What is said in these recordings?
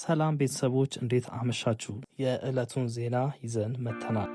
ሰላም ቤተሰቦች፣ እንዴት አመሻችሁ? የዕለቱን ዜና ይዘን መጥተናል።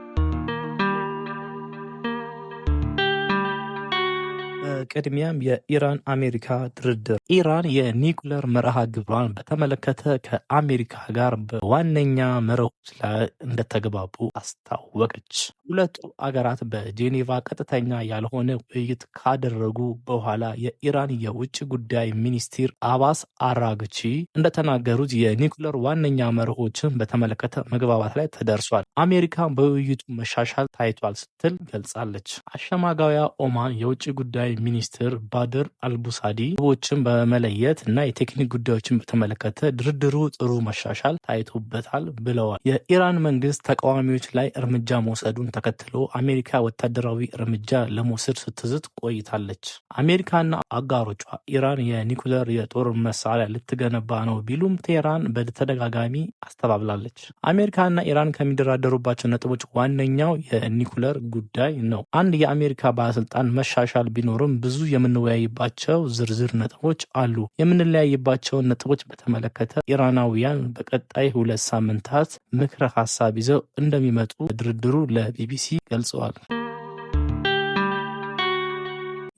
በቅድሚያም የኢራን አሜሪካ ድርድር። ኢራን የኒውክለር መርሃ ግብሯን በተመለከተ ከአሜሪካ ጋር በዋነኛ መርሆች ላይ እንደተግባቡ አስታወቀች። ሁለቱ አገራት በጄኔቫ ቀጥተኛ ያልሆነ ውይይት ካደረጉ በኋላ የኢራን የውጭ ጉዳይ ሚኒስትር አባስ አራግቺ እንደተናገሩት የኒውክለር ዋነኛ መርሆችን በተመለከተ መግባባት ላይ ተደርሷል። አሜሪካ በውይይቱ መሻሻል ታይቷል ስትል ገልጻለች። አሸማጋያ ኦማን የውጭ ጉዳይ ሚኒስትር ባድር አልቡሳዲ ግቦችን በመለየት እና የቴክኒክ ጉዳዮችን በተመለከተ ድርድሩ ጥሩ መሻሻል ታይቶበታል ብለዋል። የኢራን መንግስት ተቃዋሚዎች ላይ እርምጃ መውሰዱን ተከትሎ አሜሪካ ወታደራዊ እርምጃ ለመውሰድ ስትዝት ቆይታለች። አሜሪካና አጋሮቿ ኢራን የኒኩለር የጦር መሳሪያ ልትገነባ ነው ቢሉም ቴህራን በተደጋጋሚ አስተባብላለች። አሜሪካና ኢራን ከሚደራደሩባቸው ነጥቦች ዋነኛው የኒኩለር ጉዳይ ነው። አንድ የአሜሪካ ባለስልጣን መሻሻል ቢኖርም ብዙ የምንወያይባቸው ዝርዝር ነጥቦች አሉ። የምንለያይባቸውን ነጥቦች በተመለከተ ኢራናውያን በቀጣይ 2 ሳምንታት ምክረ ሀሳብ ይዘው እንደሚመጡ ድርድሩ ለቢቢሲ ገልጸዋል።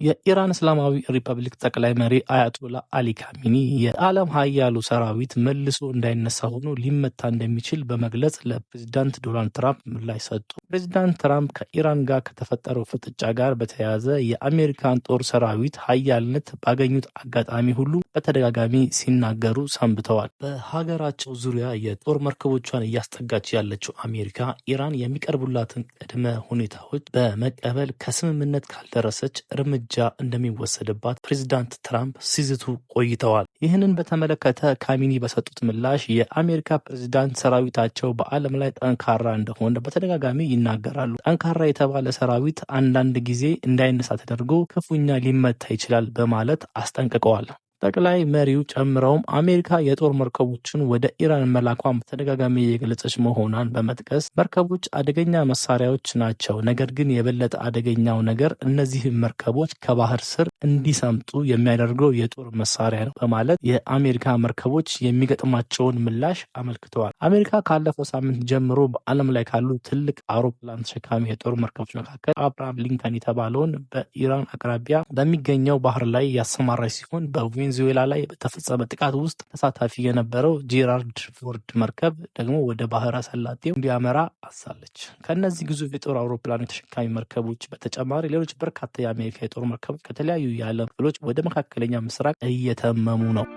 የኢራን እስላማዊ ሪፐብሊክ ጠቅላይ መሪ አያቶላ አሊ ካሚኒ የዓለም ሀያሉ ሰራዊት መልሶ እንዳይነሳ ሆኖ ሊመታ እንደሚችል በመግለጽ ለፕሬዚዳንት ዶናልድ ትራምፕ ምላሽ ሰጡ። ፕሬዚዳንት ትራምፕ ከኢራን ጋር ከተፈጠረው ፍጥጫ ጋር በተያያዘ የአሜሪካን ጦር ሰራዊት ሀያልነት ባገኙት አጋጣሚ ሁሉ በተደጋጋሚ ሲናገሩ ሰንብተዋል። በሀገራቸው ዙሪያ የጦር መርከቦቿን እያስጠጋች ያለችው አሜሪካ ኢራን የሚቀርቡላትን ቅድመ ሁኔታዎች በመቀበል ከስምምነት ካልደረሰች እርምጃ እንደሚወሰድባት ፕሬዚዳንት ትራምፕ ሲዝቱ ቆይተዋል። ይህንን በተመለከተ ካሚኒ በሰጡት ምላሽ የአሜሪካ ፕሬዚዳንት ሰራዊታቸው በዓለም ላይ ጠንካራ እንደሆነ በተደጋጋሚ ይናገራሉ። ጠንካራ የተባለ ሰራዊት አንዳንድ ጊዜ እንዳይነሳ ተደርጎ ክፉኛ ሊመታ ይችላል በማለት አስጠንቅቀዋል። ጠቅላይ መሪው ጨምረውም አሜሪካ የጦር መርከቦችን ወደ ኢራን መላኳን በተደጋጋሚ የገለጸች መሆኗን በመጥቀስ መርከቦች አደገኛ መሳሪያዎች ናቸው፣ ነገር ግን የበለጠ አደገኛው ነገር እነዚህን መርከቦች ከባህር ስር እንዲሰምጡ የሚያደርገው የጦር መሳሪያ ነው በማለት የአሜሪካ መርከቦች የሚገጥማቸውን ምላሽ አመልክተዋል። አሜሪካ ካለፈው ሳምንት ጀምሮ በዓለም ላይ ካሉ ትልቅ አውሮፕላን ተሸካሚ የጦር መርከቦች መካከል አብርሃም ሊንከን የተባለውን በኢራን አቅራቢያ በሚገኘው ባህር ላይ ያሰማራች ሲሆን በቬንዙዌላ ላይ በተፈጸመ ጥቃት ውስጥ ተሳታፊ የነበረው ጄራልድ ፎርድ መርከብ ደግሞ ወደ ባህረ ሰላጤው እንዲያመራ አዛለች። ከእነዚህ ግዙፍ የጦር አውሮፕላን ተሸካሚ መርከቦች በተጨማሪ ሌሎች በርካታ የአሜሪካ የጦር መርከቦች ከተለያዩ የዓለም ክፍሎች ወደ መካከለኛ ምስራቅ እየተመሙ ነው።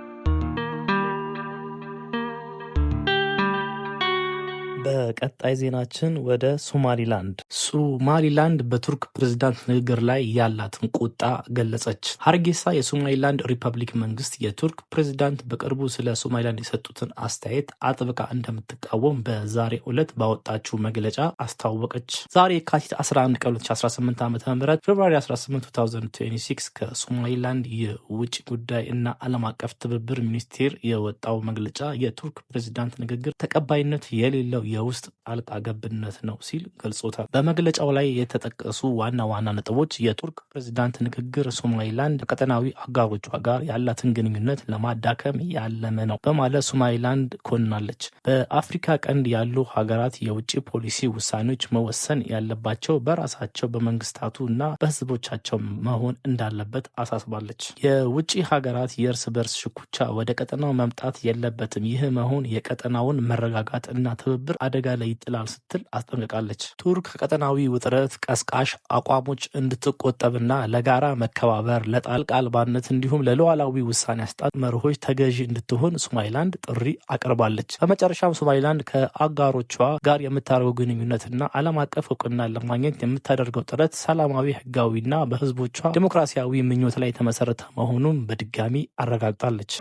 በቀጣይ ዜናችን ወደ ሶማሊላንድ። ሶማሊላንድ በቱርክ ፕሬዝዳንት ንግግር ላይ ያላትን ቁጣ ገለጸች። ሀርጌሳ የሶማሊላንድ ሪፐብሊክ መንግስት የቱርክ ፕሬዝዳንት በቅርቡ ስለ ሶማሊላንድ የሰጡትን አስተያየት አጥብቃ እንደምትቃወም በዛሬ ዕለት ባወጣችው መግለጫ አስታወቀች። ዛሬ የካቲት 11 ቀን 2018 ዓ ም February 18 2026 ከሶማሊላንድ የውጭ ጉዳይ እና ዓለም አቀፍ ትብብር ሚኒስቴር የወጣው መግለጫ የቱርክ ፕሬዝዳንት ንግግር ተቀባይነት የሌለው የውስጥ ጣልቃ ገብነት ነው ሲል ገልጾታል። በመግለጫው ላይ የተጠቀሱ ዋና ዋና ነጥቦች የቱርክ ፕሬዝዳንት ንግግር ሶማሊላንድ ከቀጠናዊ አጋሮቿ ጋር ያላትን ግንኙነት ለማዳከም ያለመ ነው በማለት ሶማሊላንድ ኮንናለች። በአፍሪካ ቀንድ ያሉ ሀገራት የውጭ ፖሊሲ ውሳኔዎች መወሰን ያለባቸው በራሳቸው በመንግስታቱ እና በህዝቦቻቸው መሆን እንዳለበት አሳስባለች። የውጭ ሀገራት የእርስ በርስ ሽኩቻ ወደ ቀጠናው መምጣት የለበትም። ይህ መሆን የቀጠናውን መረጋጋት እና ትብብር አደጋ ላይ ይጥላል ስትል አስጠንቅቃለች። ቱርክ ከቀጠናዊ ውጥረት ቀስቃሽ አቋሞች እንድትቆጠብና ለጋራ መከባበር፣ ለጣልቃ አልባነት እንዲሁም ለሉዓላዊ ውሳኔ አሰጣጥ መርሆች ተገዢ እንድትሆን ሶማሊላንድ ጥሪ አቅርባለች። በመጨረሻም ሶማሊላንድ ከአጋሮቿ ጋር የምታደርገው ግንኙነትና ዓለም አቀፍ እውቅና ለማግኘት የምታደርገው ጥረት ሰላማዊ፣ ህጋዊና በህዝቦቿ ዲሞክራሲያዊ ምኞት ላይ የተመሰረተ መሆኑን በድጋሚ አረጋግጣለች።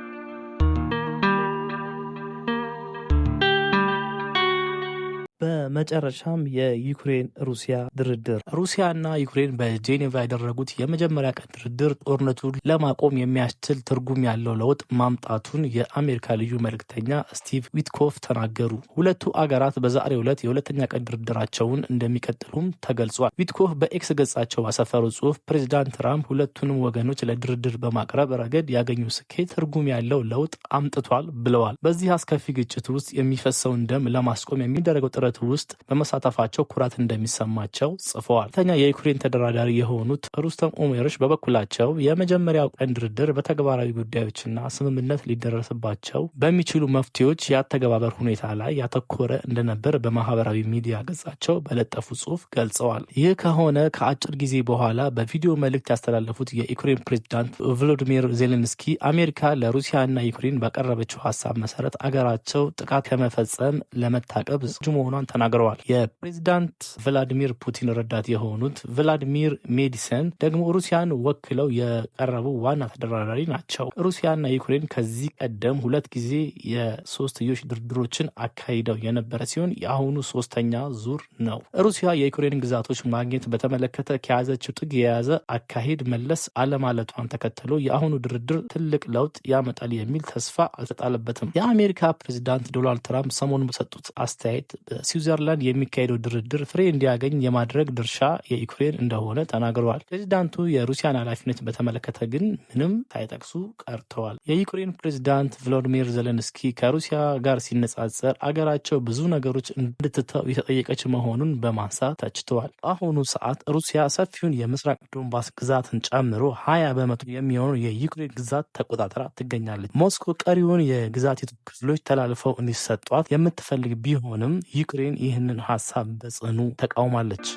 በመጨረሻም የዩክሬን ሩሲያ ድርድር። ሩሲያና ዩክሬን በጄኔቫ ያደረጉት የመጀመሪያ ቀን ድርድር ጦርነቱን ለማቆም የሚያስችል ትርጉም ያለው ለውጥ ማምጣቱን የአሜሪካ ልዩ መልእክተኛ ስቲቭ ዊትኮፍ ተናገሩ። ሁለቱ አገራት በዛሬው ዕለት የሁለተኛ ቀን ድርድራቸውን እንደሚቀጥሉም ተገልጿል። ዊትኮፍ በኤክስ ገጻቸው ባሰፈሩት ጽሑፍ ፕሬዚዳንት ትራምፕ ሁለቱንም ወገኖች ለድርድር በማቅረብ ረገድ ያገኙ ስኬት ትርጉም ያለው ለውጥ አምጥቷል ብለዋል። በዚህ አስከፊ ግጭት ውስጥ የሚፈሰውን ደም ለማስቆም የሚደረገው ጥረት ውስጥ በመሳተፋቸው ኩራት እንደሚሰማቸው ጽፈዋል። ተኛ የዩክሬን ተደራዳሪ የሆኑት ሩስተም ኡሜሮች በበኩላቸው የመጀመሪያው ቀን ድርድር በተግባራዊ ጉዳዮችና ስምምነት ሊደረስባቸው በሚችሉ መፍትሄዎች የአተገባበር ሁኔታ ላይ ያተኮረ እንደነበር በማህበራዊ ሚዲያ ገጻቸው በለጠፉ ጽሑፍ ገልጸዋል። ይህ ከሆነ ከአጭር ጊዜ በኋላ በቪዲዮ መልእክት ያስተላለፉት የዩክሬን ፕሬዝዳንት ቮሎዲሚር ዜሌንስኪ አሜሪካ ለሩሲያና ዩክሬን ባቀረበችው ሀሳብ መሰረት አገራቸው ጥቃት ከመፈጸም ለመታቀብ ዝግጁ መሆኗን ተናግረዋል። የፕሬዝዳንት ቭላዲሚር ፑቲን ረዳት የሆኑት ቭላዲሚር ሜዲንስኪ ደግሞ ሩሲያን ወክለው የቀረቡ ዋና ተደራዳሪ ናቸው። ሩሲያና ዩክሬን ከዚህ ቀደም ሁለት ጊዜ የሶስትዮሽ ድርድሮችን አካሂደው የነበረ ሲሆን የአሁኑ ሶስተኛ ዙር ነው። ሩሲያ የዩክሬን ግዛቶች ማግኘት በተመለከተ ከያዘችው ጥግ የያዘ አካሄድ መለስ አለማለቷን ተከትሎ የአሁኑ ድርድር ትልቅ ለውጥ ያመጣል የሚል ተስፋ አልተጣለበትም። የአሜሪካ ፕሬዚዳንት ዶናልድ ትራምፕ ሰሞኑን በሰጡት አስተያየት በስዊዘርላንድ የሚካሄደው ድርድር ፍሬ እንዲያገኝ የማድረግ ድርሻ የዩክሬን እንደሆነ ተናግረዋል። ፕሬዚዳንቱ የሩሲያን ኃላፊነት በተመለከተ ግን ምንም ሳይጠቅሱ ቀርተዋል። የዩክሬን ፕሬዚዳንት ቮሎዲሚር ዜሌንስኪ ከሩሲያ ጋር ሲነጻጸር አገራቸው ብዙ ነገሮች እንድትተው የተጠየቀች መሆኑን በማንሳት ተችተዋል። በአሁኑ ሰዓት ሩሲያ ሰፊውን የምስራቅ ዶንባስ ግዛትን ጨምሮ 20% የሚሆኑ የዩክሬን ግዛት ተቆጣጥራ ትገኛለች። ሞስኮ ቀሪውን የግዛቲቱ ክፍሎች ተላልፈው እንዲሰጧት የምትፈልግ ቢሆንም ዩክሬን ይህንን ሀሳብ በጽኑ ተቃውማለች።